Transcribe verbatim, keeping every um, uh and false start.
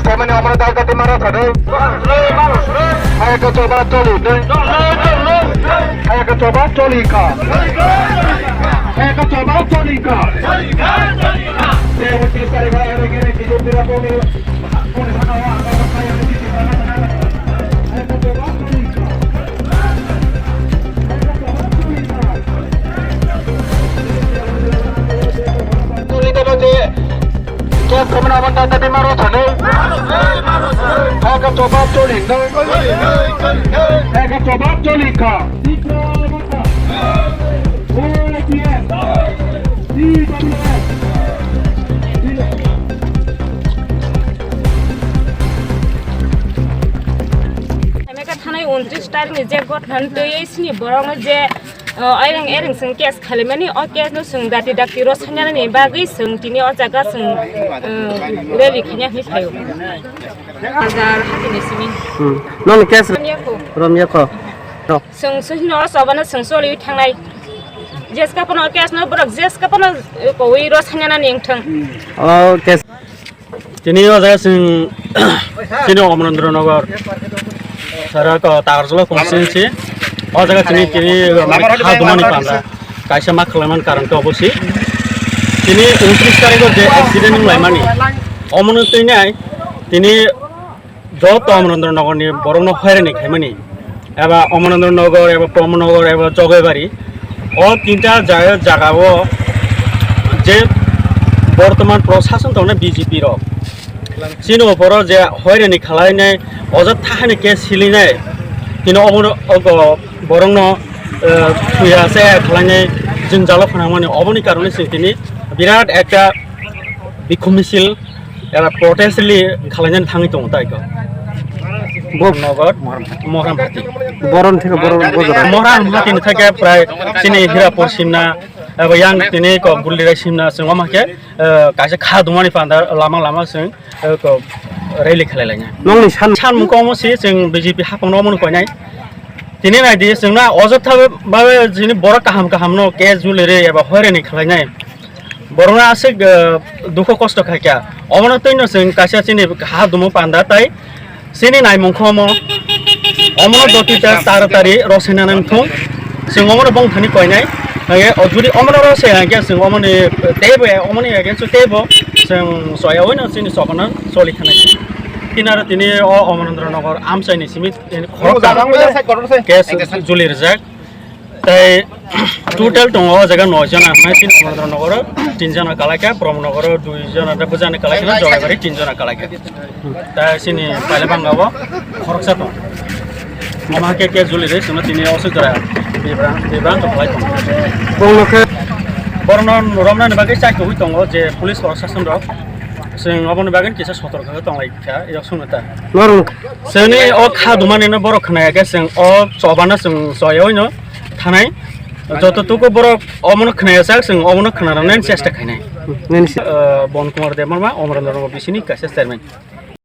Kemani amra dal dati mara thade. Hai ka choba choli de. Hai ka choba choli ka. Hai ka choba choli ka. Tuli taba je, kya samna man tata di maro thane. Hai ka choba choli no. Hai ka choba choli ka. Emeka thanai untris tarik ni je gothan twi sini borok no je, uh, airang airang sing case khalimani, o case no sing dati dati ro sanyanani bagwi sing tini o jaga sing, uh, rally khanya hi phaio. Bazar hatini simi. Hmm. Nong case Romyako. Romyako. No. Sing sing no sobana sing soli thangnai. Jeska pono case no borok jeska pono, uh, koi ro sanyanani ingthang. Oh, case. Tini o jaga chwng chini Omonondro Nogor, sara ko Tagarjala constituency. O jaga chini tini ha dumani panda kaisa ma khlaimani karon khe obo si. Tini untris tarikh o je accident wng laimani, omono twi nai tini joto Omonondro Nogor ni borok no hoirani khaimani. Eba Omonondro Nogor, eba Pramod Nogor, eba Jogaibari. O tinta jaga, jaga o je bortoman prosason tongnai B J P rok. Chini opor o je hoirani khwlainai, ojat thahani case hilinai. Tini obono, ogo borokno, eh, thuya se khwlainai, jwngjalo phwnangmani. Oboni karone se tini birat ekta bikhum misil era protest rally khwlainani thangwi tongo tai kok. Bo Nogor, Mohram Hati. Boron thika boron bojora. Mohram Hati ni thake prai chini Hirapur Simna, eba yang tini kok Guldirai Simna chwng wngma khe, eh, kaisa kha dumani panda lama lama chwng, eh, kok rally khlai lainai. Nongni san San mung komo si chwng B J P hapang no mung koinai. Tini nai di chwng na ojotha babe chini borok kaham kaham no case juli re eba hoirani khlainai. Borokno aswk, eh, dukho kosto khaikha. Omono twino chwng kaisa chini ha dumo panda tai chini naimung khe omo. Omono dotita taratari rosena nang thung. Chwng omono bongthani koinai. Hage o juri omono rose hage chwng omoni teibo omoni hage chwng teibo chwng soya oino chini sokono choli thanai. Kinaro tini o Omonondro Nogor amchaini simi tini khoroksa case juli rijak. Tai total tongo o jaga noi jona, hwnwi chini Omorondro Nogoro tin jona kalaikha, Pramod Nogoro dui jona, da bujani kalaikha, Jogaibari tin jona kalaikha. Tai chini paila bangabo khoroksa tong. Ama ke ke juli re, sino tini o sujara bibran, bibran to khalai tong. Bongno khe Borokno romnani bagwi chai togwi tongo je police prosason rok. Chwng oboni bagwi kisa sotorko khe tonglaikha, yok sungno ta. Norok. Chwngni o kha dumani no borok khwnaya khe chwng o chobano chwng choyawi no thanai. Joto tuku borok omono khwnaya sak chwng omono khwnarwknani chesta khainai. Nini si- Eh, Bon Kumar Debbarma, Omorendra Nagar B C ni kaisa chairman.